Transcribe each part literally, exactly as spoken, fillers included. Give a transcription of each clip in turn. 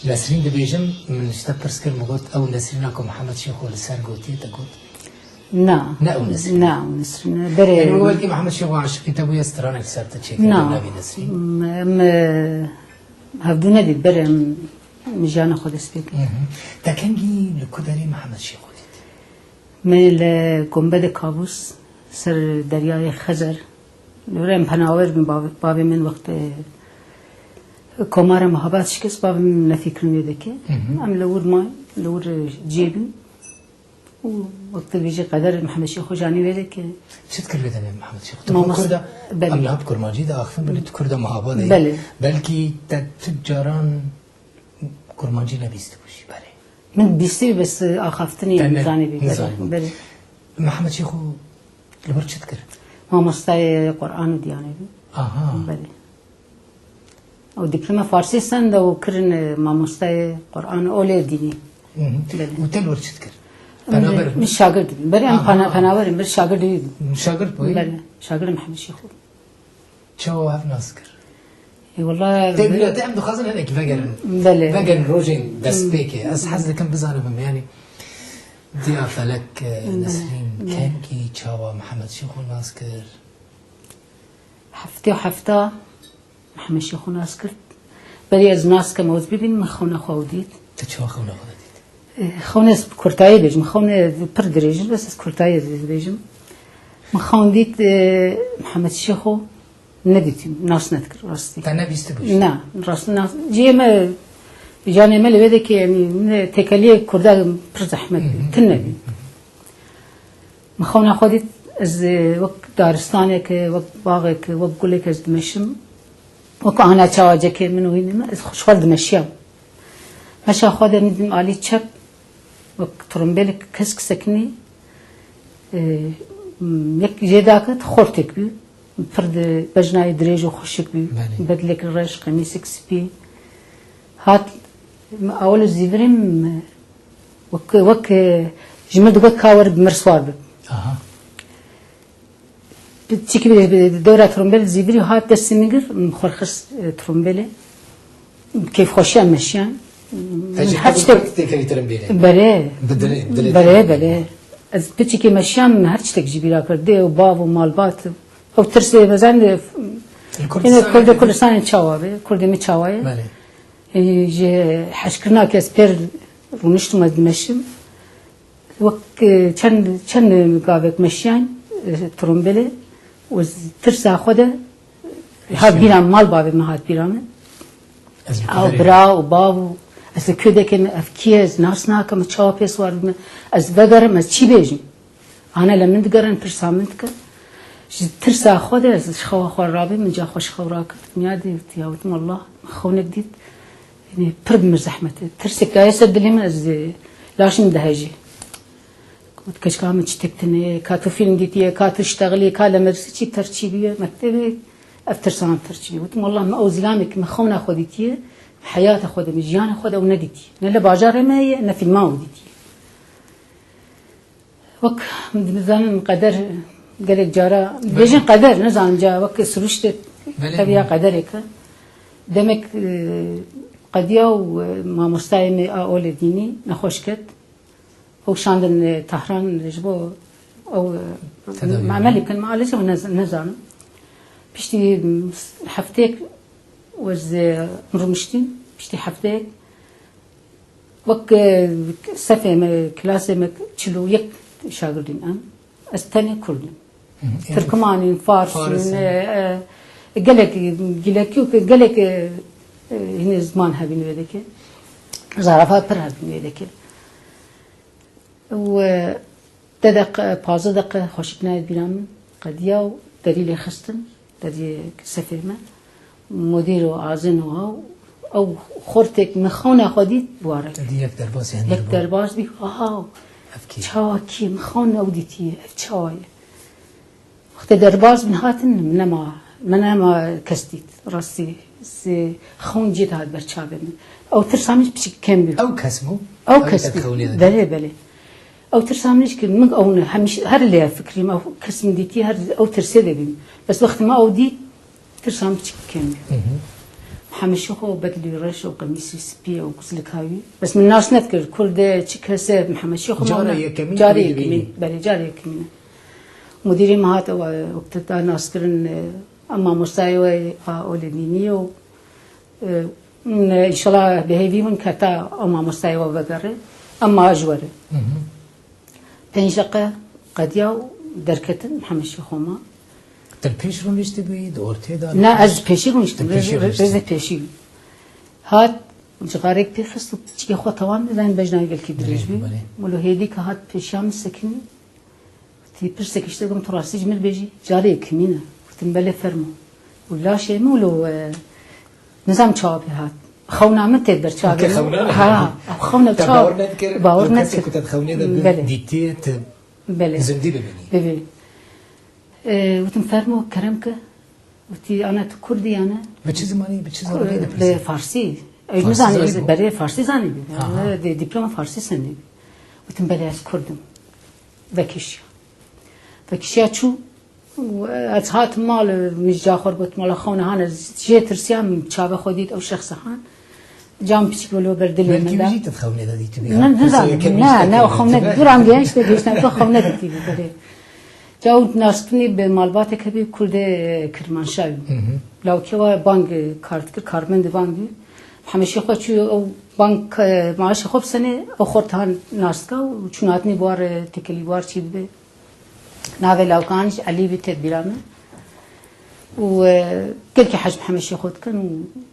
Nesrîn dibêjim, min ji te pirs kir, min got, ew Nesrîna ku Mihemed Şêxo li ser gotiye, te got? Na. Ne ew Nesrîn. Na, ew Nesrîn. Berê. Yanî wekî Mihemed Şêxo aşiqî te bûye, stranek li ser te çêkir, Na. Navê Nesrîn? Em, em, e, hevdû nedît, berê em jiyana xwe dest pê kir. Hı hı. Te kengî li ku derê Mihemed Şêxo dît? Me li Gumbedê Kabûs, ser deryayê Xezer, li wir em penawer bin, bav-, bavê min wextê Komara Mehabad şikest, bavê min nefî kirin wê dekê. Hı hı. Em li wir mayîn, li wir ciyê bin. Û wek tu dibêjî qeder Mihemed Şêxo jî anî wê dekê. Çi dikir wê demê Mihemed Şêxo? Tu Mamoste-, Kurda, belê. Em niha bi kurmancî diaxivin, belê tu Kurda Mehabadê. Belê. Belkî te tu caran kurmancî nebîstibû jî, belê. Min bîstî, bes, e, axaftinî Te ne-, nizanîbî, belê, nizanîbû. Belê. Mihemed Şêxo li wir çi dikir? Mamostayê Quran û diyanê bû. Aha. Belê. Ew dîploma Farsî send û kirin, e, mamostayê Quran û olê dînî. Hı hı. Belê. Û te li wir çi dikir? Min, Penaber? Min şagird bû. Belê, em Aha. pana-, penaber in, bir şagird bû. Şagird bû? Belê, şagird Mihemed Şêxo. Çawa hev nas kir? Ê, wela Tê bi- bîra te, em dixwazin hinek vegerin. Belê. Vegerin rojên destpêkê. Ez hez dikim bizanibim, yanî Diya Felek, e, Belê. Nesrîn, Belê. Kengî çawa Mihemed Şêxo nas kir? Heftê û hefta Mihemed Şêxo nas kir. Berî ez nas kem, ez bibînim, min xewna xwe ew dît. Tu çawa xewna xwe dît? Eh, xewna ez bi kurtayî bêjim, xewna pir dirêj in, bes ez kurtayî ez dibêjim. Min xewn dît, eh, Mihemed Şêxo nedîtîm, nas nedikir rastî. Te nebîstibû jî? Na, rastî nas. Cihê me, janê me li wê dekê, yanî, min têkeliyê kurda pir zehmet bû, Hı hı. tune bû. Min xewna xwe dît, ez, e, wek daristaneke, wek baxeke, wek guleke ez dimeşim. Wek ana çawa cekê min û hînê min, ez xwe ji xwe dimeşiyam. Meşa xwe de min dîm alî çep, wek trombelek kesk sekinî, e, yek jê dakit, xortek bû. Pir di bejnayê dirêj û xweşik bû. Belê. Bedlek reş, qemîsek spî. Hat, min awil û zîvirê min, Wek, wek, e, ji min digot ka were bi min siwar bib. Aha. Çikî bi, bi dora trombel zîvirî hat destê min gir, min xwe xist, e, trombelê. Keyfxweşiya meşiyan. Te Min jî her tiştek têkevî trombelê? Bere. Bi dilê, dilê Bere, têkevî. Bere. Ez piçekê meşiyan, min her tiştek ji bîra kir. Dê û bav û malbat. Ew tirsê mezin de, Li yine Kurdistanê Kurdê, Kurdistanê çawa be, Kurdê min çawa ye. Belê. E, ji heşkirina kes pêr rûniştim ez dimeşim. Wek, e, çend, çend gavek meşiyan, e, trombelê û z-, tirsa xwe de hat bîra min, mal bavê min hat bîra min. Ez bi Ew xeberê bira û bav û ez li kê deke min, ev kî ye, ez nas nakim, ez çawa pê siwar bibim, ez vegerim, ez çi bêjim? Ana li min digerin, pirsa min dikin. Ji tirsa xwe de ez ji xewa xwe rabî, min ca xwe ji xew rakir. Dinya dî, ya wêtim, Allah, min xewnek dît. Yanî pir bi min zehmet e. Tirsek daye ser dilê min, ez, e, laş min dihejî. Got, keçika min çitek tune ye, ka tu fîlm dîtiye, ka tu ştexilî, ka li medresê çi ter çî bûye, mektebê, ev tirsa min ter çî bûye. Wêtim, Allah, min ew zilamê ku min xewna xwe dîtiye, heyata xwe de, min jiyana xwe de ew nedîtiye. Ne li bajarê me ye, ne fîlma ew dîtiye. Wek dizanin qeder gelek cara, Belê. Dibêjin qeder, nizanim ca wek siruştê Belê. Tev ya qederê ke. Demek, e, qediya û, e, mamostayê me a olê dînî nexweş ket. Ew şandin, e, Tahran ji bo ew, e, Tedawî. Emelî bikin, ma alê jî nez-, nizanim. Piştî, m, heftêk ez, e, rûniştîm, piştî heftêk Wek, e, sefê me, kilasê me çil û yek şagirdîn em. Ez tenê Kurd im. Hı hı. Tirkiman in, Fars in, Fars in. E, e, gelek, gilekî û gelek, e, e, hînê ziman hebîn wê deke. Zarafa pir hebîn wê deke. Û, e, Deh deqe, pazdeh deqe xweşik nayê bîra min. Qediya û derî lê xistin, deriyê sefê me. Mudîr û azin û haw, ew xortek min xewna xwe dît, ware. Te dî yek derbas yan Yek derbas bî, aha, Ev kî? Çawa kî? Min xewna ew dîtiye, ev çawa ye? Wextê derbas bin hatin, min nema, min nema kes dît. Rastî, xewn cî dihat ber çavê min. Ew tirsa min piçik kem bû. Ew kes bû? Ew kes bû. Belê, belê. Ew tirsa min jî kir, min ew ne, hemîş-, her lê fikrîm, ew kes min dîtî, her ew tirsê de bîm. Bes wextê me ew dît, tirsa min piçik kem bû. Hı hı. Mihemed Şêxo bedlî reş û qemîsî spî û kuzlika wî. Bes min nas nedikir, kul de çi kese Mihemed Şêxo Cara ma-, yekemîn carê wî yekemîn, dibînî. Belê, carê yekemîn. Mudirê me hat, ew, e, wekta naskirin, e, em mamostayê we a olê dînî û, e, min, e, înşallah bi hêvî min keta ew mamostayê we vegere. Em ma ji were. Hı hı. Pênc deqe qediya û derketin Mihemed Şêxo ma. Te li pêş rûniştibûyî, di ortê de? Na, ez pêşî rûniştim. Te pêşî rê-, rê-, rûniştî. Rêzê pêşî. Hat, cixarek pê xist û piçikê xwe tewan bidayîn bejna gelkî dirêj bî. Dirêj bî, belê. Wilo hêdî ke hat pêşiya min sekinî, tî pirsek îşte gom tu rastî ji min bêjî, carê yekemîn e. Gotim belê fermo. Û laşê min wilo, e, nizam çawa pê hat. Xewna min tê ber çavê min. Weke xewna ne? Ha, ew xewna çawa. Te bawer nedikir, bawer tu kesê nedikir. Ku te di xewnê de bi-, Belê. Dîtiye, tu Belê. Zindî bibînî. Bibî. E, gotim fermo, kerem ke. Witî, ana tu Kurd î ya ne? Bi çi zimanî, bi çi zimanî Bi dipirsî? Farsî. Ew Farsî nizanî, zanî ez bû? Berê Farsî zanî bû. Aha. Dê diploma Farsî senî bû. Gotim belê ez Kurd im. Vekişiya. Vekişiya çû. Ez hatim mal, min ji xwe gotim, wala xewna hane, jê tirsiyam, çavê xwe dît ew şexsa han. Cam piçik wilo ber dilê Belkî min de. Wî jî tu di xewnê de dîtibî, Ne, ha? Nizanim, Pirsê yekemîn ne, işte ne, o tevî xewne, tevî. Duran gehişte, gehişte, tu xewne dîtibî, belê. Ca û naskirî bi malbateke bî Kurdê Kirmanşahî. Hı hı. Lawkê wa bang kar dikir, karmendê bang bî. Hemîşê xwe çû ew bang, e, maaşê xwe bisenê, ew xort han naska û çûn hatinê buar, e, tekelî buar çî dibe. Navê lawkan jî Elî bî tedbîra me. Û, e, gelkî hej Mihemed Şêxo dikin û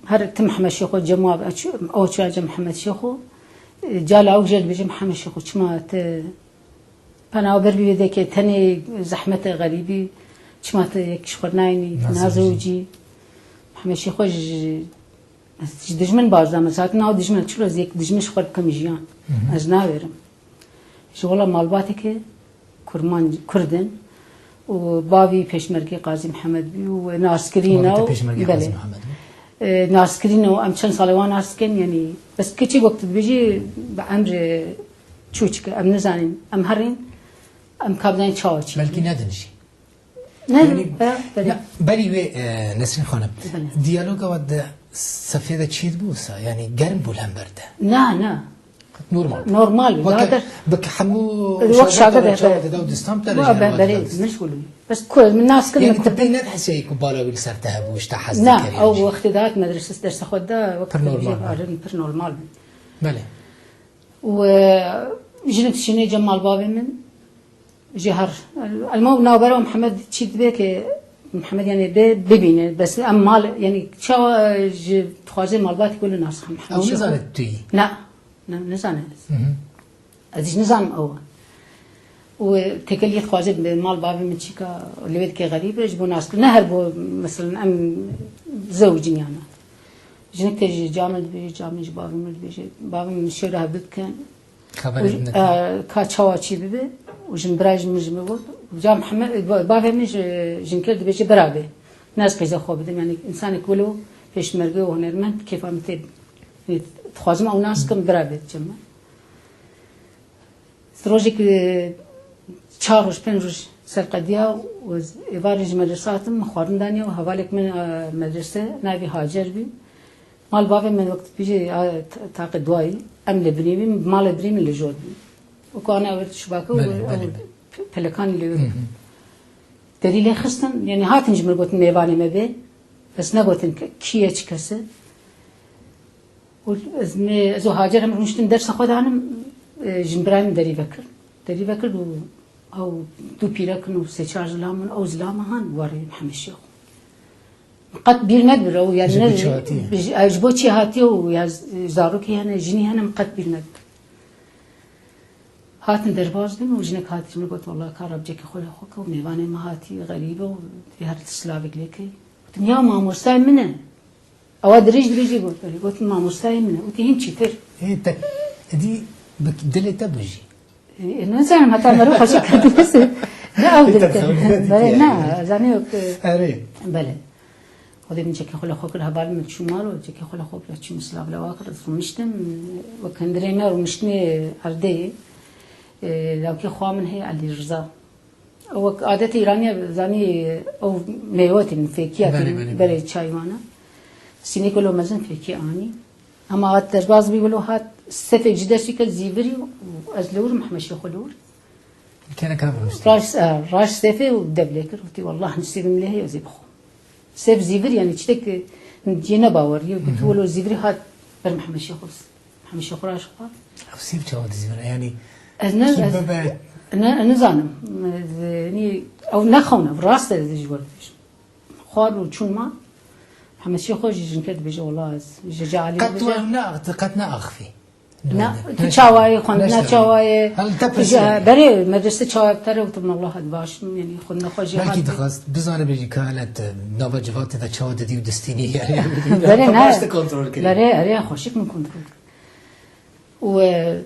her tim Mihemed Şêxo cem wa, o çûya cem Mihemed Şêxo, e, ca lawik jê dibêje Mihemed Şêxo, çima te penaber bî vê dekê, tenê zehmet e, xerîbî, çima te yek ji xwe nayînî, Nazewicî. nazewicî? Mihemed Şêxo ji Ez ji dijmin baz dam, ez hatim nav dijmin, çilo ez yek dijmin ji xwe dikim jiyan. Hı hı. Ez naverim. Ji wela malbateke Kurman, Kurd in û bavî pêşmergê Qazî Mihemed bî û naskirîn Wabî te ew, pêşmergê belê. Qazî Mihemed bû? E, naskirîn ew, em çend salê wan nas dikin, yanî, bes keçî wek tu dibêjî, bi emrê çûçike, em nizanîn, em herîn, em kabdayên çawa çî. Belkî nedin jî. Ne, Yanî, be-, belê. ya, berî wê, e, Nesrîn Xanim, Belê. diyaloga we di sefê de çêdibû wisa, yanî germ bû li hember te? Na, na. Normal bû. Normal bû. Weke, Zaten bi hemû wek şagird şagird de çawa be-, dida û distan te wa lejî be-, hemû berê, dida dist. Meşgûl bû. Bes ku min nas kir, Yanî min tu kurdin. pê nediheseyî ku bala wî li ser te hebû, ji te hez Na, dikir ew yanî? wextê de hat medrese dersa xwe da, wek Pir tu normal dibêjî, bû. arin, pir normal bû. Belê. Û, e, jinik dişînê cem malbavê min, Ji her, elma û navbera Mihemed çî dibe ke Mihemed, yanî, bê bibîne, bes em mal, yanî, çawa ji dixwaze malbatî ku li nas Mihemed Ew Şêxo. nizane tu yî? Na, na, nizane. Hı hı. Ez hiç nizanim ew. Û tekelî dixwaze bi mal bavê min çîka li wê dike xerîb e, ji bo nas, ne her bo, mesela, em zewicîn yana. Jinik tê ji ca min dibêje, ca min ji bavê min dibêje. Bavê min şêwre hevdu dikin. Xeberê Û, min e, ka çawa çî bibe, û jin birayê ji min ji min got, ca Mihemed, ba-, bavê min ji jinkê dibêje bira bê. Ne ez qîza xwe bidim, yanî, însanek wilo pêşmerge û hunermend kêfa min tê. Dixwazim ew nas kim, bira bê, diçe min. Rojek, e, çar roj, pênc roj ser qediya û ez êvarê ji medrese hatim, min xwarin daniya û hevalek min, e, medrese, navê Hacer bî. Mal bavê min wek dibêje, a, ta-, taqê duayî, em li binê bîn, malê birê min li jor bî. Wek ana wir şibake û Belê, ew belê, belê. pe-, pelekanî li wir. Hı hı. Derî lê xistin, yanî hatin ji min gotin mêvanê me bê. Ez negotin ke-, kî ye, çi kes e. Û ez me, ez û Hacer em rûniştin dersa xwe danim, e, jin birayê min derî vekir. Derî vekir û ew du pîrek in û sê çar zilam in, ew zilama han warê Mihemed Şêxo. Qet bîr nedibir ew, yani Ji ne, bo çi hatiye? ji, ji bo çi hatiye û ya z-, zarokê hene, jinî hene, min qet bîr nedibir. Hatin derbas bin û jinek hatî ji min got, "Wela ka Reb cekê xwe li xwe ke û mêvanê me hatî, xerîb e û dê her tişt silavek lê key." Gotim, "Ya mamostayê min e." Ewa dirêj dirêjî got, "Belê." Gotim, "Mamostayê min e." Û tê hîn çîtir. Ê, te, êdî bi dilê te bû jî. Ê, nizanim, heta meriv xweşik kir dibêje. Ne ew Ê, te dilê te. xewnî Belê, nedîtiye ne, yani. ez zanî yok, e, Erê. Belê. Xwedê min cekê xwe li xwe kir, hevalê min çû mal û cekê xwe li xwe kir, çû min silav lewa kir, ez rûniştim. Wek hundirê me rûniştinê erdê, e, lawkê xwa min heye Elî Riza. Wek adetê Îranî ye, zanî, ew mêwetîn, fêkiya Belê, tîn belê, belê. berê çaywana. Sînê ku lo mezin fêkî anî. Ama hat derbaz bî wilo hat sefek ji destî kir zîvirî û ez li wir Mihemed Şêxo li wir. Kene ka rûniştî. Raş, e, raş sefê û dev lê kir. Witî, "Wallah nisîbim lê heye ez ê bixwim." Sef zîvir, yani çitek, e, yê ne bawer. Yê gotiye wilo zîvirî hat ber Mihemed Şêxo. Mihemed Şêxo raş xwe. Ev sîv çawa dizîvire? Yani Ez ne, kî ez, bibe? Ne, nizanim. Ez, e, nî, ew nexewne, rast e, ez ji we dibêjim. Xwar û çûn ma, Mihemed Şêxo jî jinke dibêje, "Wela ez ji ca Elî Qet dibêje." we neax-, qet neaxivî? Na, Ne, tu ne, çawayê xwendina neşterî. Çawayê? Hal te tu pirsî. Berê medrese çawa te re gotim, "Allah ez baş im, yani xwendina xwe jî." Belkî hat dixwest bizane bêjî ka hele te nava civatê de çawa didî û distînî, yani. Berê ne. Baş te kontrol kirî. Berê, erê xweşik min kontrol kir. Û, e,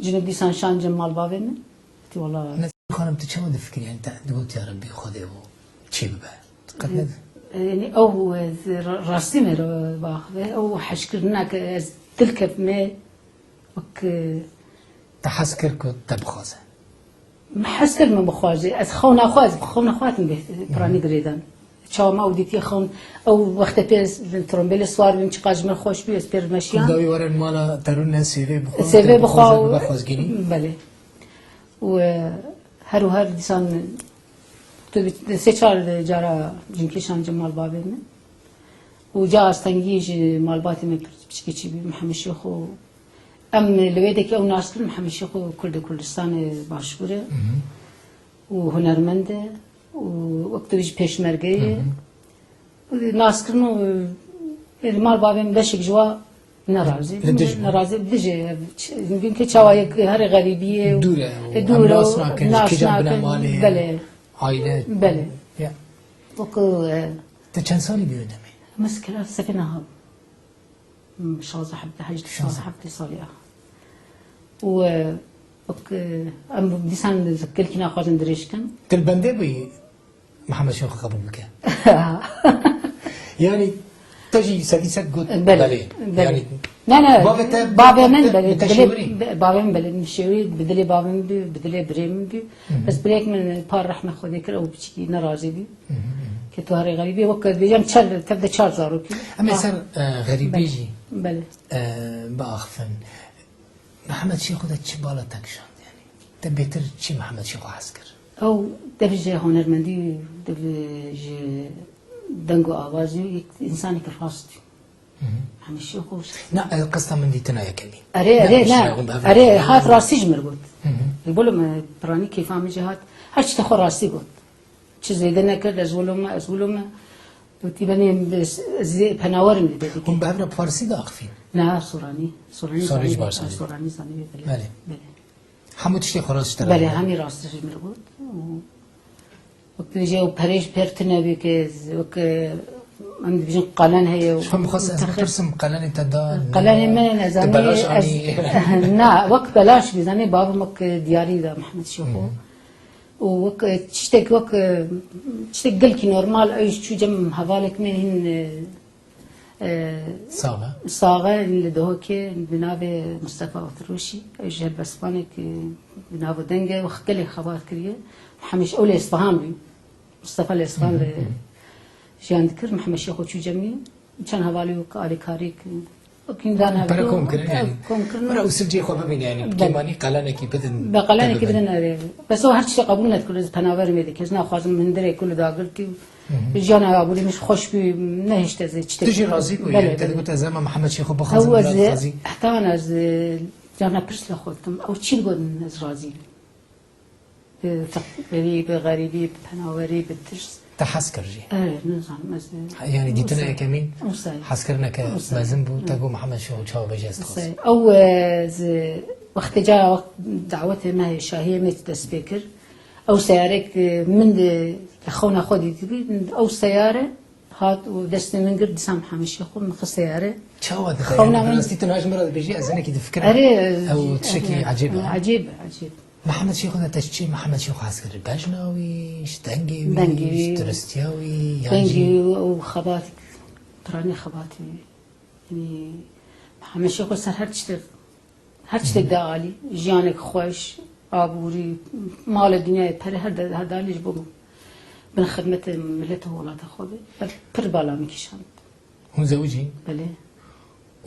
Cinib dîsan şan cem mal bavê min. Witî, "Wela." Ne, xanim, tu çawa difikirî? Yani te digot, "Ya Rebbî, Xwedê û çî bibe." Qet ne. E, yani ew, e, ra-, rastî me re biaxive. Ew hezkirina ke ez dil kevime wek, e, Te hez kir ku te bixwaze? Min hez kir min bixwaze. Ez xewna xwe, ez xewna xwe hatim bê piranî girêdan. Çawa me ew dîtiye xewn, ew wextê pê ez li trombêlê siwar bîm, çiqas ji min xweş bû, ez pê re meşiyan. Dawî werin mala te rûne sêvê bixwe, Sêvê te bixwe, bixwaze û bibe xwezgînî? Belê. Û, e, her û her dîsan tu bi-, sê çar cara cinkî şan cem mal bavê min. Û ca astengî ji malbatê me pir piçikî çî bî, Mihemed Şêxo. Em li wê dekê ew nas kirin, Mihemed Şêxo Kurd û Kurdistanê Başûr e. Û hunermend e. Û wek tu jî pêşmerge ye. Û nas kirin û, e, li mal bavê min beşek ji wa nerazî. Li dij bû. Nerazî, li dij e. Mümkün ke çawa yek herê xerîbî ye. Dûr e. E, dûr e. Nas nakin, nas nakin. Kîjan bine malê. Belê. Aile. Belê. Ya. Wek, e, Te çend salî bî wê demê? Min kira sefê niha. Hmm, şazdeh, hevdeh, hejdeh, şazdeh, hevdeh salî a. Û, e, wek, e, em dîsan gelkî naxwazin dirêj kin. Tu li bendê bûyî Mihemed Şêxo qebûl bike? Yani te jî sedî sed got belê, belê. Belê. Yani ne, ne, bavê te bavê min, belê, bi te şêwirî? Bavê min, belê, min şêwirî, bi dilê bavê min bû, bi dilê birê min bû. Ez birêk min par rehme Xwedê kir, ew piçikî nerazî bû. Ke tu herê xerîbî, wek ez bêjim, çar, tev de çar zarokî. Em ê ser, e, xerîbî jî, belê, e, biaxifin. Mihemed Şêxo de çi bala te kişand, yani? Te bêtir çi Mihemed Şêxo hez kir? Ew dev ji hunermendî, dev ji deng û avazî, yek însanekî rast. Mihemed Şêxo. Na, e, qesta min dîtina yekemîn. Erê, erê, ne. Erê, hat rastî ji min got. Bolo me, piranî kêfa min jî hat. Her çi te xwe rastî got. Çi zêde nekir, ez wilo me, ez wilo me. Witî benê ez, ez penawerim li devî. Hûn bi hev re parsî diaxifîn? Na, soranî. Soranî zanî. Soranî jî baş zanî. Soranî zanî, belê. Belê. Belê. Hemû tiştê xwe rast ji te re. Belê, hemî rast ji min re got. Û wek tu dibêjî ew perê ji pêr tune bû ke wek, em dibêjin qelen heye û. Ji xwe bixwest ez bipirsim, qelenê te da? Qelenê min, ez zanî, belaş ez anî? Na, wek belaş bû, zanî, bavê min wek diyarî da Mihemed Şêxo. Û wek, e, tiştek wek, e, tiştek gelkî normal, ew jî çû cem hevalek me hîn, e, e, sax e, sax e, hîn li Duhokê, bi navê Mustafa Otiroşî, ew jî helbestvanek, e, bi nav û deng e, wek gelek xebat kiriye. Hemiş ew li Îsfahan bû. Mustafa li Îsfahan li jiyan dikir, Mihemed Şêxo çû cem wî. Çend hevalî wek alîkarî kirin. Wek hîn dan hev. Pere kom kirin, yani. Kom kirin. Were usul cihê xwe bibîne, yani. Belê. Kêmanî qelenekî bidin. Be qelenekî bidin, erê. Bes o her tiştê qebûl nedikir, ez penaberê me dikir. Ez naxwazim hundirê kul dagir kî. Jiyana aborî min xweş bî, nehişte ez ê çi. Tu jî razî bû, yani. Belê, te digot ez ema Mihemed Şêxo bixwazim, ew ez razî. Heta ez, e, carna pirs li xwe dikim. Ew çi digot ez razî bim. Bi feqîrî, bi xerîbî, bi penawerî, bi tirs. Te hez kir jî? Erê, nizanim ez. Ha, yani dîtina yekemîn hezkirineke mezin bû, te got Mihemed Şêxo çawa bêje ez dixwazim. Ew, e, ez, wextê cara wext dawetê me, şahiyê me dest pê kir. Ew seyarek, e, min de xewna xwe dîtibî, ew seyare hat û destê min girt, dîsa Mihemed Şêxo min xist seyare. Çawa dide? Xewna yani, min. Bi rastî tu niha ji min re dibêjî, ez hinekî difikirim. Erê, ew tiştekî ecêb e. Ecêb e, ecêb. Mihemed Şêxo de te çi Mihemed Şêxo hez kir? Bejna wî, ji dengê wî, dengê wî, ji tiristiya wî, yan jî dengê wî û xebatî, piranî xebatî wî. Yanî Mihemed Şêxo ser her tiştek, her tiştek de alî. Jiyanek xweş, aborî, malê dinyayê, pere her de, her de alî ji bo bin xidmetê millet û welata xwe be. Pir bala min kişand. Hûn zewicîn? Belê.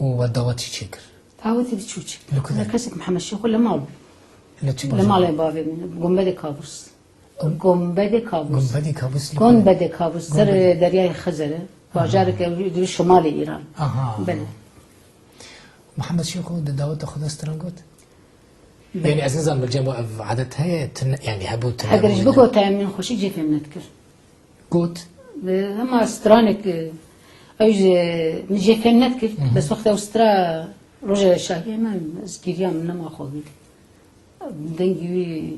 Û we dawetî çêkir? Dawetî bi çûçik. Li ku de? Kesek Mihemed Şêxo li mal bû. Li çi bajar? Li malê bavê min, Gombedê Kabûs. Gombedê Kabûs. Gombedê Kabûs li ku de? Gombedê Kabûs, ser Gombedê. Deryayê Xizir e. Aha. Bajareke di şimalê Îran. Aha. Belê. Mihemed Şêxo di daweta xwe de stran got? Belê. Yani ez nizanim, cem ev adet heye, tune, yani hebû tune. Heger ji bigota min xweşik jê fêm nedikir. Got? Bi hema stranek, e, ew ji min jê fêm nedikir. Hı hı. Bes wexta ew stra roja şahiyê min, ez giriyam, min nema xwe bî. Dengî wî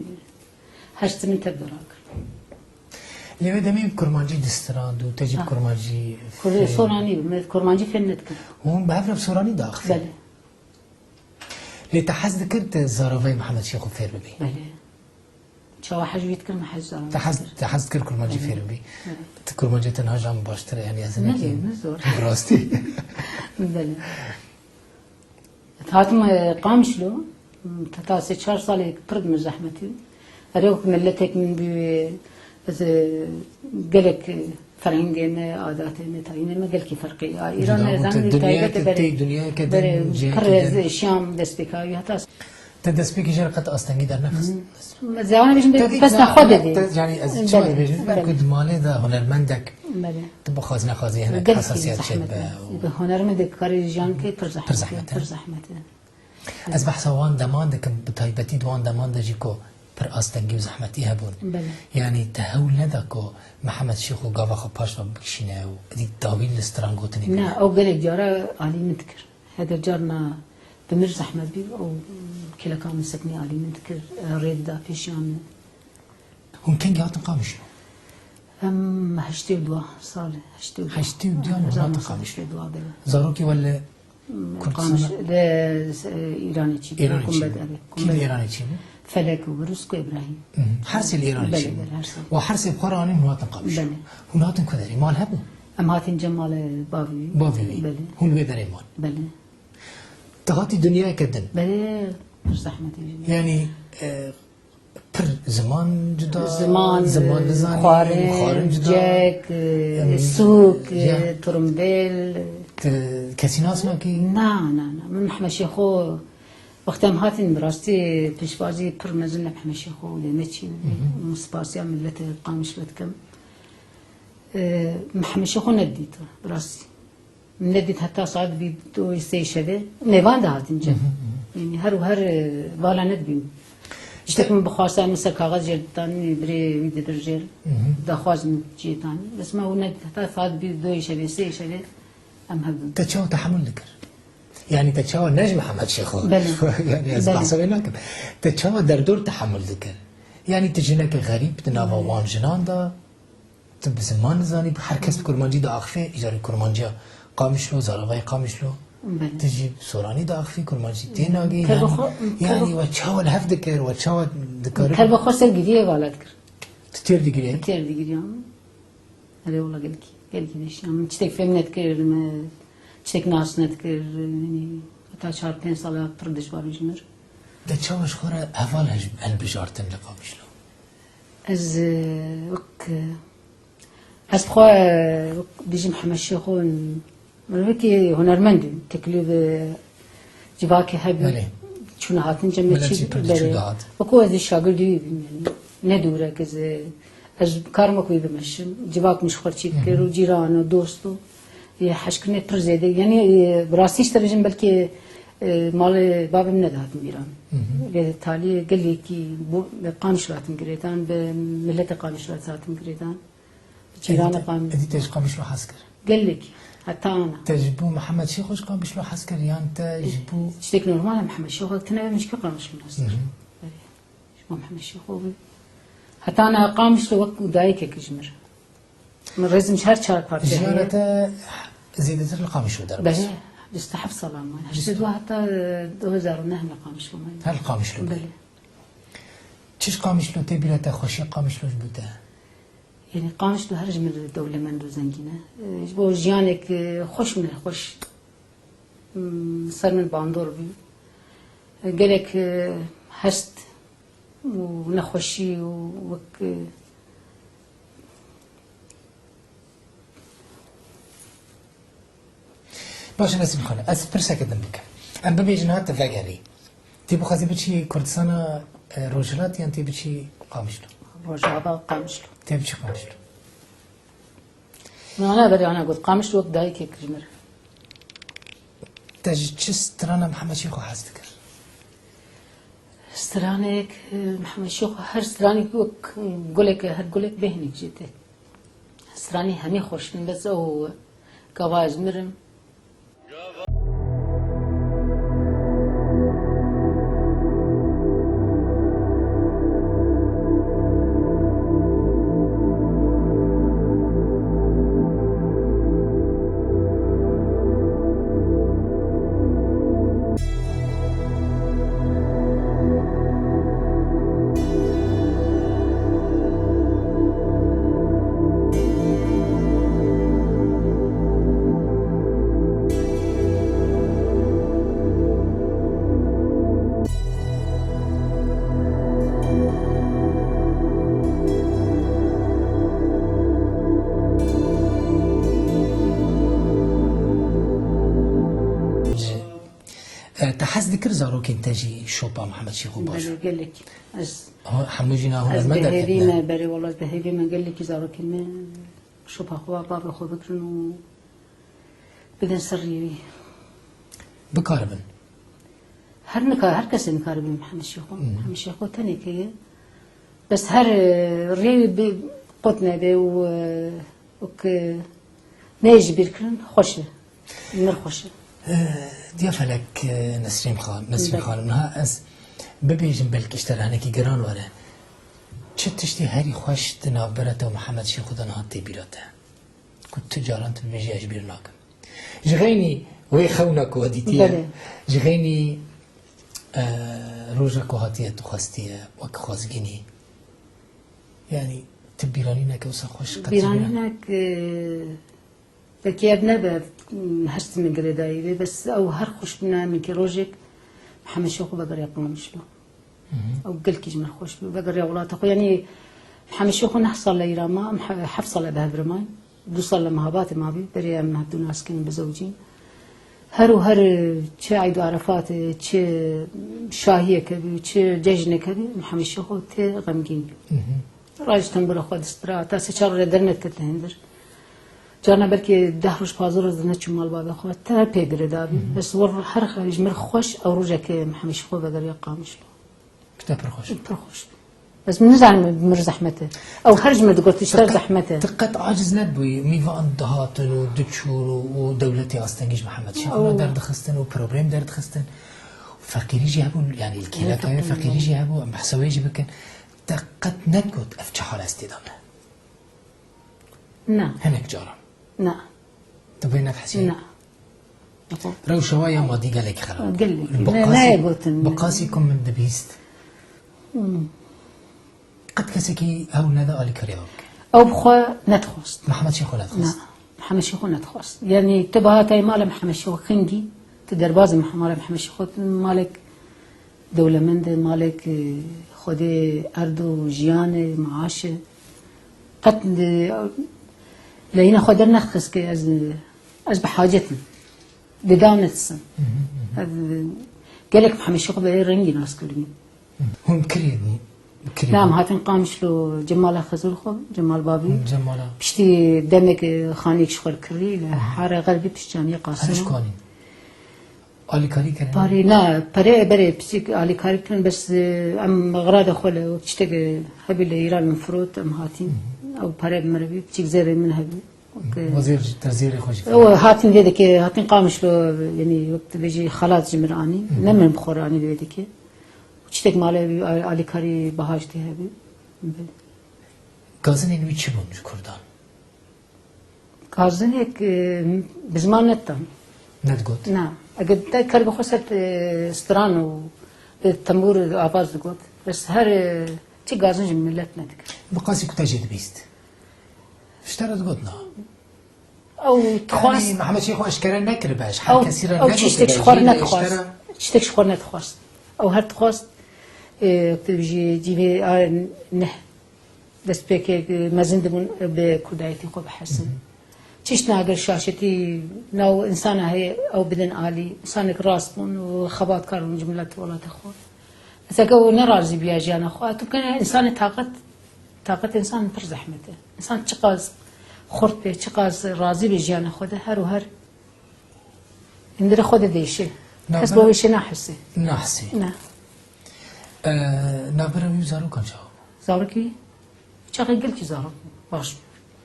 hest min tev de rakir. Lê wê demê kurmancî distrand û te jî bi Ah. kurmancî Kurê fêm- soranî bû, me kurmancî fêm nedikir. Hûn bi hev re bi soranî diaxivin? Belê. Lê te hez dikir tu zaravayê Mihemed Şêxo fêr bibî? Belê. Çawa hez wî dikir, min hez zaravayê Te hez, dikir. Te hez dikir kurmancî Belê. fêr bibî? Belê. Tu kurmancê te niha ji min baştir e, yani ez Ne nekin. diyeyim, ne zor. Bi rastî. Belê. Hatim, e, Qamişlo, heta sê çar salê pir di min zehmetî. Erê wek miletek min bî, ez, e, gelek, e, ferhengê me, adatê me, tayînê me gelkî ferqî. A, Îran Cuda e, bû, zanî tu dinyayeke taybet e, berê, tê, dinyayeke berê din, cihekî pir ez din. Şiyam destpêka wî heta Te destpêkê jê re qet astengî dernexist? Hmm. Zewana bêjim, Te bes îkna nexwe ne, dedî. te, yani ez çima Belê, dibêjim? Belê. Belkî di malê de hunermendek Belê. tu bixwaz nexwazî hinek Gelkî hesasiyet çêt zehmet be e. û Bi hunermendê karê jiyan ke pir Pir zehmet e, zehmet e. pir zehmet e. Ez behsa wan deman dikim, bi taybetî di wan deman de jî ku pir astengî û zehmetî hebûn. Belê. Yani te hewl neda ku Mihemed Şêxo gava xwe paş ve bikişîne û êdî dawî li strangotinê Ne, bide? ew gelek cara alî min dikir. Heger carna bi mir zehmet bî, ew kêleka min sekinî alî min dikir, rê dida pêşiya min. Hûn kengî hatin Qamişlo? Em heştê û dua, salê heştê û dua. Heştê û dua hûn Hezar hatin neh sed Qamişlo. heştê û dua de. Zarokê we li Kurdistan Qamiş, de, e, Îranê çî bû, Îranê çî Kumbet, bû. Erê, Kî li Kumbet. Îranê çî bû? Felek û Birûsk û Îbrahîm. Hı hı. Her sê li Îranê Belê, çî bû. belê, her sê. Wa her sê bi xwe re anîn hûn hatin Qamişlo. Belê. Hûn hatin ku derê? Mal hebû? Em hatin cem malê bavê wî. Bavê wî. Belê. Hûn li wê derê man. Belê. Tu hatî dinyayeke din. Belê, pir zehmetî jî. Yani, e, pir ziman cuda, Ziman, ziman nizanî, xwarin, xwarin cuda. cek, e, Em, sûk, e, ya. turumbêl. Tu kesî nas nakî? Na, na, na. Min Mihemed Şêxo, wextê em hatin bi rastî pêşwazî pir mezin li Mihemed Şêxo û lê me çî bû. Hı hı. Min spasiya miletê Qamişlo dikim. E, Mihemed Şêxo nedît, bi rastî. Nedît heta saet bî doyê sê şevê. Mêvan de hatin cem. Hı hı, hı hı. Yani her û her, e, vala nedibîm. Tiştek min bixwasta, min ser kaxez jê ditanî, birê wî didir jê. Hı hı. Daxwaz min cê tanî. Bes me hûn nedît heta saet bî doyê şevê, sê şevê em hebûn. Te çawa tehemul dikir? Yani te çawa ne ji Mihemed Şêxo? Belê. Yani ez Belê. behsa wê nakim. Te çawa derdor tehemul dikir? Yani tu jineke xerîb di nava Belê. wan jinan de, Tu bi ziman nizanî, her kes bi kurmancî diaxife, îcarê kurmanciya Qamişlo, zaravayê Qamişlo. Belê. Tu jî bi soranî diaxifî, kurmancî tê nagihî, Ker yani, bixwe, ker yani bixwe. we çawa li hev dikir, we çawa dikir? Ker bixwe ser giriyê vala dikir. Tu têr digiriyayî? Têr digiriyam. Erê wela gelkî, gelkî dişiyam. Min tiştek fêm nedikir, min tiştek nas nedikir, yani heta çar pênc sala pir dijwar bû ji mir. Te çawa ji xwe re heval hej-, hilbijartin li Qamişlo? Ez, e, wek, e, ez xwe, e, wek dijî Mihemed Şêxo, mirovekî hunermend bû. Teklîf, e, civakê hebû. Belê. Çûna hatin cem me Milet çî jî pir diçû belê. dihat. Wek ez jî şagirdî wî bûm, yani. Ne dûrek ez, e, ez karim wek wî bimeşim. Civak min ji xwe çî dikir Hı hı. û cîran û dost û. Yê heşkirinê pir zêde. Yani, e, bi rastî ji te bêjim belkî, e, malê bavê min nedihatim Îran. Hı hı. Lê taliyê gelekî bo-, bi Qamişlo hatim girêdan, bi miletê Qamişlo hatim girêdan. Bi cîranê Êdî te, Qam-, êdî te ji Qamişlo hez kir? Gelekî. Heta ana. Te ji bo Mihemed Şêxo ji Qamişlo hez kir yan te ji bo Tiştek normal e, Mihemed Şêxo tine be min ji kî Qamişlo nas kir? Hı hı. Belê. Ji bo Mihemed Şêxo bû. Heta niha Qamişlo wek dayikek ji mir. Min rêzim ji her çar partiyê Jiyana heye. te zêdetir li Qamişlo derbas? Belê, bîst û heft sala man. Bîst û Heştê du heta, e, du hezar û neh li Qamişlo man. Her li Qamişlo bû? Belê. Çi ji Qamişlo tê bîra te, xweşiya Qamişlo ji bo te? Yani Qamişlo her ji min re dewlemend û zengîn e. E, ji bo jiyanek, e, xweş min xweş. Hmm, ser min bandor bû. Gelek, e, hest û nexweşî û wek, e, Baş e Nesrîn Xanım, ez pirseke din bikim. Em bibêjin ha tu vegerî. Tê bixwazî biçî Kurdistana, e, Rojhilat yan tê biçî Qamişlo? Rojava, Qamişlo. Tê biçî Qamişlo. Min ana berê ana got, Qamişlo wek dayikek ji min re. Te ji çi strana Mihemed Şêxo hez dikir? Stranek, e, Mihemed Şêxo her stranek wek gulek, her gulek bêhnîk jê tê. Stranî hemî xweş in, bes ew gava ez mirim. E, te hez dikir zarokên te jî şopa Mihemed Şêxo baş? Belê, gelekî. Ez, ha, hemû jî na ez hunermend bi hêvî derketine. Me, berê wala ez bi hêvî me gelekî zarokên me şopa xwe, bavê xwe bigirin û bidin ser rêwî. Bikaribin. Her nika-, her kesê nikaribe Mihemed Şêxo. Hmm. Mihemed Şêxo tenekê ye. Bes her, e, rêwî bi qut nebe û, e, û ki neyê ji bîr kirin xweş e. Mir xweş e. E, Diya Felek, e, Nesrîn Xan-, Nesrîn Belê. Xanim, niha ez bibêjim belkî ji te re hinekî giran were. Çi tiştî herî xweş di navbera te û Mihemed Şêxo de niha tê bîra te? Ku tu caran tu dibêjî ez ji bîr nakim. Ji xeynî wê xewna ku we dîtiye, belê, ji xeynî, e, roja ku hatiye tu xwestiye wek xwezgînî. Yanî tu bîranînek e wisa xweş qet ji bîra? Bîranînek, e, belkî ev nebe, m, hest min girêdayî bê, bes ew her xweş bûna min kê rojek Mihemed Şêxo vegeriya Qamişlo. Mhm. Ew gelkî ji min xweş bû. Vegeriya welata xwe. Yanî Mihemed Şêxo neh sal li Îran ma, em he-, heft sal e bi hev re mayin. Du sal li Mehabatê mabî. Berê em hevdu nas kirin, bizewicîn. Her û her çi Eyd û Arefat, çi şahiyek hebû, çi cejnek hebû, Mihemed Şêxo tê xemgîn bû. Mhm. Raj tembûra xwe distira, ta sê çar roj dernet ket li hundir. Carna belkî deh roj, pazdeh roj neçû mal bavê xwe, te pê girêdabî. Mhm. Bes wir her xwe ji mir xweş ew rojekê Mihemed Şêxo vegeriya Qamişlo. Pişta pir xweş. Pir xweş. Bes min nizanim mir zehmet e. Ew her ji mir digot, pişta zehmet e. Tu qet aciz nebûyî, mîvan dihatin û diçûn û, û dewletê astengî ji Mihemed Şêxo re derdixistin û problem derdixistin. Feqîrî jî hebû, yanî li kêleka wê feqîrî jî hebû, em behsa wê jî bikin. Te qet negot ev çi hal ez tê de me? Na. Hinek caran. Na. Tu vê nedihesî? Na. Rewşa wa ya madî gelekî xerab. Gelekî. Bi qasî, nayê gotin. Bi qasî ku min dibîst. Hmm. Qet kesekî hewl neda alîkariya we bike. Ew bi xwe nedixwest. Mihemed Şêxo nedixwest. Na. Mihemed Şêxo nedixwest. Yanî tu bihatayî mala Mihemed Şêxo xingî, tu derbazî Mihe-, mala Mihemed Şêxo, malek dewlemend e, malek, e, xwedê erd û jiyan e, maaş e. Qet, e, leyîna xwe dernexist ke ez, ez bi hacet im. Dê daw nedisin. Hı hı, hı hı. Ev, e, gelek Mihemed Şêxo bi vê rengî nas kiribûn. Hı. Hûn kirî, kirî. Na, em hatin Qamişlo, Cemala Xizir xwe, Cemal Babî. Hı, Cemala. Piştî demek, e, xaneyek ji xwe kirî, li Hı. Hare Xerbî pişt Camiyê Qasimê. Heniş kanîn. Alîkarî kirin? Parê, na, perê berê piçik alîkarî kirin, bes, e, em xirada xwe li tiştek, e, hebî li Îran min firot, em hatîn. Hı hı. Ew pere bi min re bî, piçik zêrê min hebî. Wek, e, wezîr, te zêrê xwe jî. Ew hatin vê dikê, hatin Qamişlo, yanî wek tu bêjî xelat ji min re anî. Hı hı. Ne min bi xwe re anî vê dikê. Tiştek mala wî, a-, alîkarî biha jî tê hebî. Gazinên wî çi bûn ji Kurdan? Gazinek, e, bi ziman nedidan. Nedigot? Na. Eger te kar bi xwe ser, e, stran û, e, tembûr avaz digot. Bes her, e, çi gazin ji milet nedikir. Bi qasî ku te jê dibîst. Ji te re digot na. Ew dixwast. Yanî Mihemed Şêxo eşkere nekiribe, ji her kesî re negotibe, jî eşkere. Ew tiştek ji xwe nedixwast. Tiştek ji xwe nedixwast. Ew her dixwast, e, tu bijî cîvê, a, neh. Destpêkê mezin dibûn bi kurdayetî xwe bihesin. Hı hı. Çişt nagir şaşetî nav insana heye ew bidin alî. Însanek rast bûn û xebatkar bûn ji milet û welatê xwe. Mesela ke ew ne razî bûya jiyana xwe, tu bikene însanê taqet, taqet însan pir zehmet e. Însan çiqas xurt be, çiqas razî be jiyana xwe de, her û her hundirê xwe de değişe. Kes bi wê şê nahise. Nahsî. Ne. Ee, navbera wî û zarokan çawa bû? Zarokî, çaxê gelkî zarok bû, baş bû.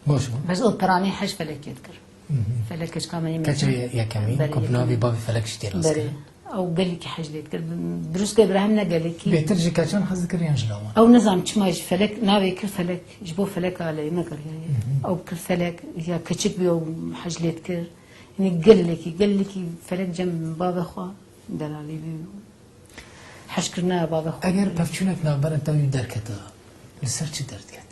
Baş bû. Bes ew piranî hej Felekê dikir. Hı hı. Felek keçika me yê Keçê mezin. Ye-, yekemîn, Berê ku bi navê yekemîn. Bavê Felek jî tê rast Berê. Kirin. Ew gelekî hej lê dikir. Bi-, bi rûskê bi rehm ne gelekî. Bêtir ji keçan hez dikir yan ji lawan? Ew nizam çima ji Felek navê kir Felek. Ji bo Felek aleyê me kiriye. Hı hı. Ew kir Felek, ya keçik bû ew hej lê dikir. Yanî gelekî, gelekî Felek cem bavê xwe delalî bû. Hejkirina bavê xwe. Eger pevçûnek navbera te û wî derketa, li ser çi derdiket?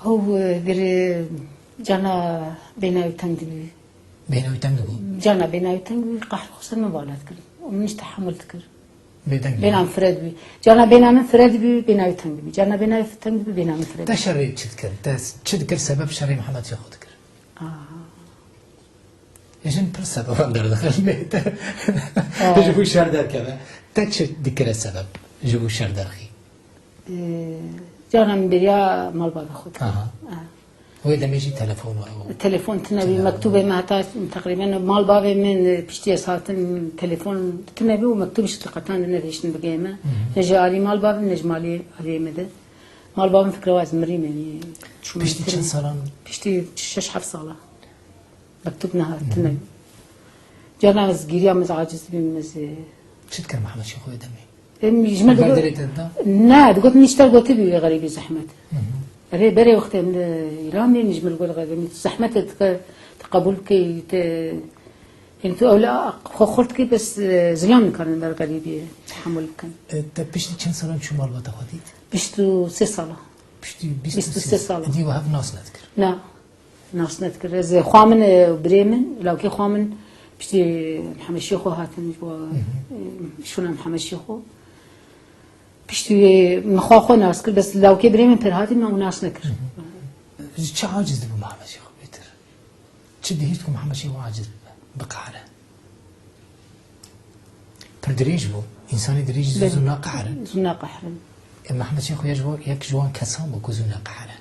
Ew, e, vir, e, cana bêhna wî teng dibî. Bêhna wî teng dibû? Cana bêhna wî teng dibî, qehr xwe ser min vala dikir. Û min jî tehemul dikir. Bêdeng dibû? Bêhna min fire dibî. Cana bêhna min fire dibî, bêhna wî teng dibî. Cana bêhna wî teng dibî, bêhna min fire dibî. Te şerê çi dikir? Te çi dikir sebeb şerê Mihemed Şêxo dikir? Aha. Jin pir sebeban derdixin lê te, Aa. Ji bo şer derkeve. Te çi dikire sebeb ji bo şer derxî? Ee, Cana min bêriya malbavê xwe dikir. Aha. Aha. Wê demê jî telefon wa. Telefon tune bî, Tune. Mektûbê me heta teqrîben malbavê min, e, piştî ez hatim telefon tune bî û mektûb jî qetan dinevêştin bigê me. Hı hı. Ne ji alî malbavê min, ne ji malî aliyê me de. Malbavê min fikre wa ez mirîm, yanî çûme Piştî çend salan? Piştî şeş heft sala. Mektûb nehat, Hı hı. tune. Carna ez gîriyam, ez aciz bîm, ez, e, Çi dikir Mihemed Şêxo wê demê? Em ji me Berê digot, derê te da? Ne, digot, min îşte gotibî wê xerîbî zehmet. Hı hı. Erê, berê wextê em li Îran bîn, ji me li gor xerîbî, min zehmet e, te, te qebûl bikî, te, yanî tu ewle xwe xurt dikî, bes, e, zilam nikarin ber xerîbî tehemul bikin. E, te piştî çend salan çû malbata xwe dît? Bîst û sê sala. Piştî bîst û sê Bîst û sê sala. Dî we hev nas nedikir? Na. Nas nedikir. Ez xwa min, e, birê min, lawkê xwa min, piştî Mihemed Şêxo hatin ji bo, Hı hı. e, şûna Mihemed Şêxo. Piştî wê min xwa xwe nas kir, bes lawkê birê min pêr hatî min ew nas nekir. Hı hı. Ji çi aciz dibû Mihemed Şêxo bêtir? Çi dihîst ku Mihemed Şêxo aciz bibe, biqehre? Pir dirêj bû. Însanê dirêj zû Belê. zû naqehre. Zû naqehre. E, Mihemed Şêxo ya ji bo-, yek ji wan kesan bû ku zû naqehre.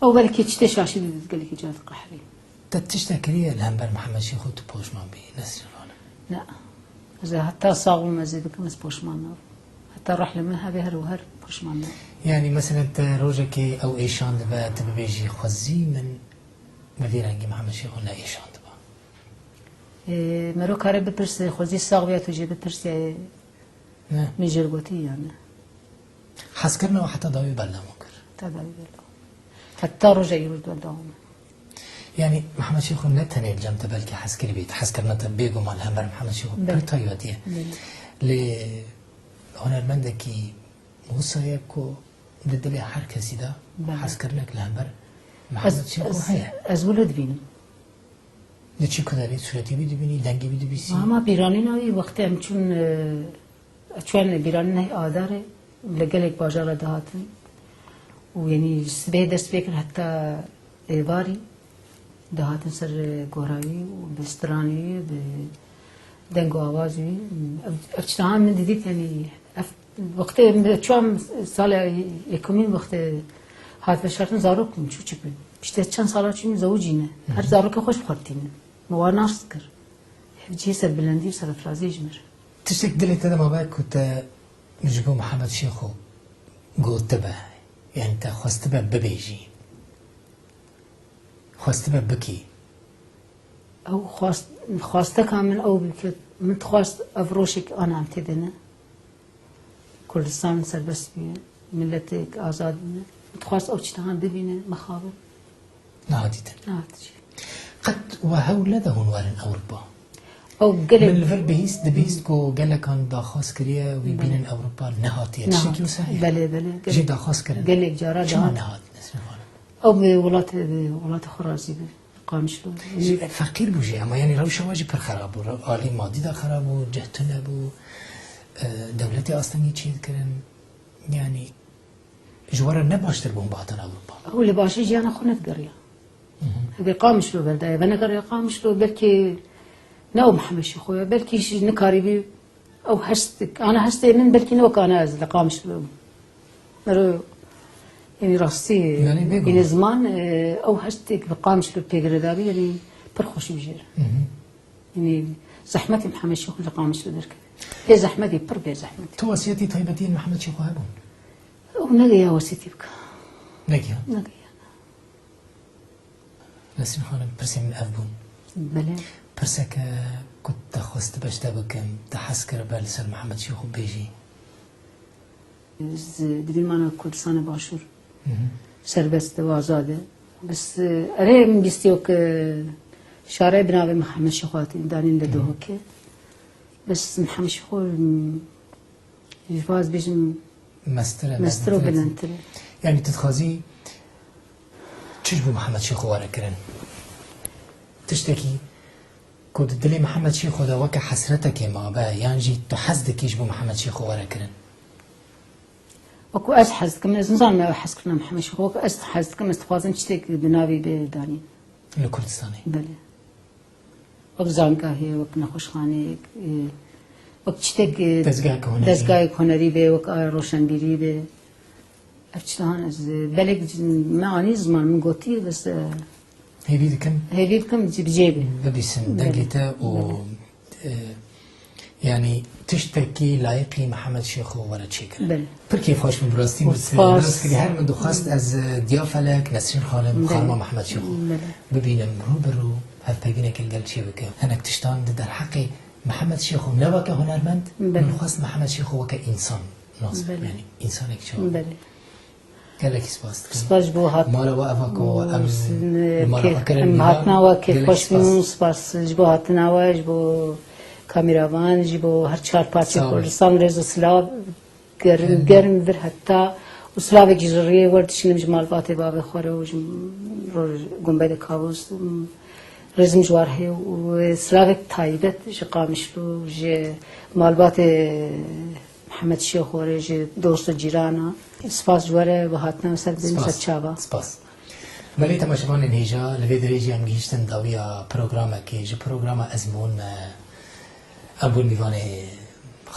Ew belkî tiştê şaşî didît, gelekî car diqehrî. Te tiştek kiriye li hember Mihemed Şêxo tu poşman bî, Nesrîn Xanim? Ne. Ez ê heta sax bûm, ez ê bikim, ez poşman nabim. Heta ruh li min hebe her û her poşman nabim. Yanî, meselen, te rojekê ew êşan dibe, tu bibêjî, xwezî min bi vî rengî Mihemed Şêxo ne êşan diba. Ê, mero kare bipirse, xwezî sax bûya tu jê bipirsiye, Ne. Min jê re gotî ya ne. Hezkirina we heta dawî berdewam kir. Heta dawî berdewam. Heta roja îro berdewam e. Yanî Mihemed Şêxo ne tenê li cem te belkî hez kiribî, hezkirina te bêguman li hember Mihemed Şêxo Belê. pir taybetî ye. Belê. Lê hunermendekî wisa ye ku di dilê her kesî de Belê. hezkirinek li hember Ez, Mihemed Şêxo ez, heye. ez wilo dibînim. Li çi kuderê, sûretê wî dibînî, dengê wî dibîsî? Ama bîranîna wî wextê em çûn, e, çûn bîranîna Adarê, li gelek bajara dihatin. Û yanî ji sibê dest pê kir heta êvarî dihatin ser, e, gora wî û bi stranê wî, bi deng û awazê wî. Ev, ev çitan min didît, yanî ev Wextê min çûm sala yekumîn wextê hat veşartin zarok bûm, çûçik bûm. Piştî çend sala çûm zewicîne. Her Hı hı. zarokê xweş bi xwe tînin. Min wan nas dikir. Ev cihê serbilendî û serefraziyê ji min re. Tiştek dilê te de mabe ku te ji bo Mihemed Şêxo gotibe, yanî te xwestibe bibêjî? Xwestibe bikî. Ew xwest, xwesteka min ew bû ku min dixwest ev rojek ana em tê de ne. Kurdistan serbest bûye, miletek azad bûne. Min dixwest ew çitahan bibîne, mixabin. Nehat dîtin. Nehat jî. Qet we hewl nede hûn werin Ewropa? Ew gelek Min li vir bihîst, dibihîst ku gelekan daxwaz kiriye wî Belê. bînin Ewropa, nehatiye. Nehat. Tiştekî wisa heye? Belê, belê. Gelek, Jê daxwaz kirin. gelek cara Çima dihat. nehat Nesrîn Xanim? Ew bi welatê, bi welatê xwe razî bû. Qamişlo. Jî feqîr bû jî, ama yanî rewşa we jî pir xerab bû. Re-, alî madî de xerab bû, cih tune bû, e, dewletê astengî çê dikirin. Yanî ji we re ne baştir bûn bihatan Ewropa? Ew li başî jiyana xwe nedigeriya. Eger Qamişlo berdaye, venegerê Qamişlo belkî ne o Mihemed Şêxo ye, belkî jî nikarîbî ew hestik, ana hestê min belkî ne wek ana ez li Qamişlo bûm. Mero, yanî rastî, Yanî bêguman. yanî ziman, e, ew hestik bi Qamişlo pê girêdabî, yanî pir xweş bû jê re. Hı hı. Yanî zehmetê Mihemed Şêxo li Qamişlo derkeve. Pê zehmetî, pir pê zehmetî. Tu wesiyetî taybetiyên Mihemed Şêxo hebûn? Ew negeya wesiyetî bike. Negiya? Negeya. Nesrîn Xanim, pirsê min ev bûn. Belê. Pirseke ku te xwest beş te bikim, te hez kiribe li ser Mihemed Şêxo bêjî? Ez dibînim ana Kurdistana Başûr Hı hı. serbest e û azad e. Bes, e, erê min bîstiyo ke şare bi navê Mihemed Şêxo hatî danîn li Hı hı. Duhokê. Bes Mihemed Şêxo, m, ji vaz bêjim Mestir e, mestir û bilindtir e. Bilindtir e. Yanî tu dixwazî çi ji bo Mihemed Şêxo were kirin? Tiştekî ku di dilê Mihemed Şêxo de weke hesretekê mabe, yan jî tu hez dikî ji bo Mihemed Şêxo were kirin? Wekî ez hez dikim, ez nizanim ew hez kirina Mihemed Şêxo, wekî ez hez dikim, ez dixwazim tiştek bi navî bê danîn. Li Kurdistanê? Belê. Wek zangahê, wek nexweşxaneyek, e, wek tiştek, e, Dezgehek hunerî. dezgahek hunerî be, wek a roşenbîrî be. Ev tiştan ez, e, belek me anî ziman min gotî, bes, e, Hêvî dikim hêvî dikim bi cê be. bibîsin Belê. dengê te û, Belê. e, yanî tiştekî layiqî Mihemed Şêxo were çêkirin. Belê. Pir kêfxweş bûm, bi rastî Û min spas. Her min dixwest ez, e, Diya Felek, Nesrîn Xanim, Belê. Xanima Mihemed Şêxo Belê. bibînim, rû bi rû hevpeyvîneke li gel çê bikim. Hinek tiştan di derheqê Mihemed Şêxo ne weke hunermend, Belê. min xwest Mihemed Şêxo weke însan nas bikim. Belê. Yanî însanek çawa? Belê. Gelekî spas dikim. Spas ji bo hat- Mala we eva ku Û em sin-, li mala kê-, xwe kirin em mîvan. hatina we kêfxweş Gelekî spas. bûn. Spas ji bo hatina we, ji bo kameravan, ji bo her çar parçeyê Sağ olun. Kurdistan rêz û silav. Germ, Em, germ vir heta û silavekî ji riyê werdişînim ji malbatê bavê xwe re û ji ro-, gumbedê Kavûz, rêzim ji war heye û silavek taybet ji Qamişlo, ji malbatê Mihemed Şêxo re, ji dost û cîrana. Spas ji we re, bi hatina ser, ser çava. Spas. Belê temaşevanên hêja, li vê derê jî em gihîştin dawiya programekê. Ji programa Ez Min Me, em bûn mîvanê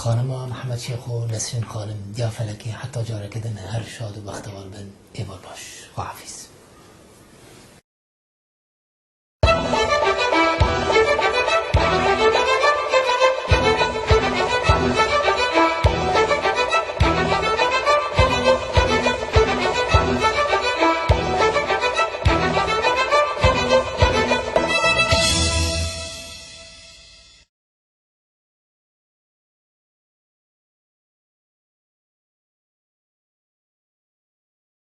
xanima Mihemed Şêxo, Nesrîn Xanim, Diya Felekê. Heta careke din her şad û bextewar bin. Êvar baş. Xwehafîz.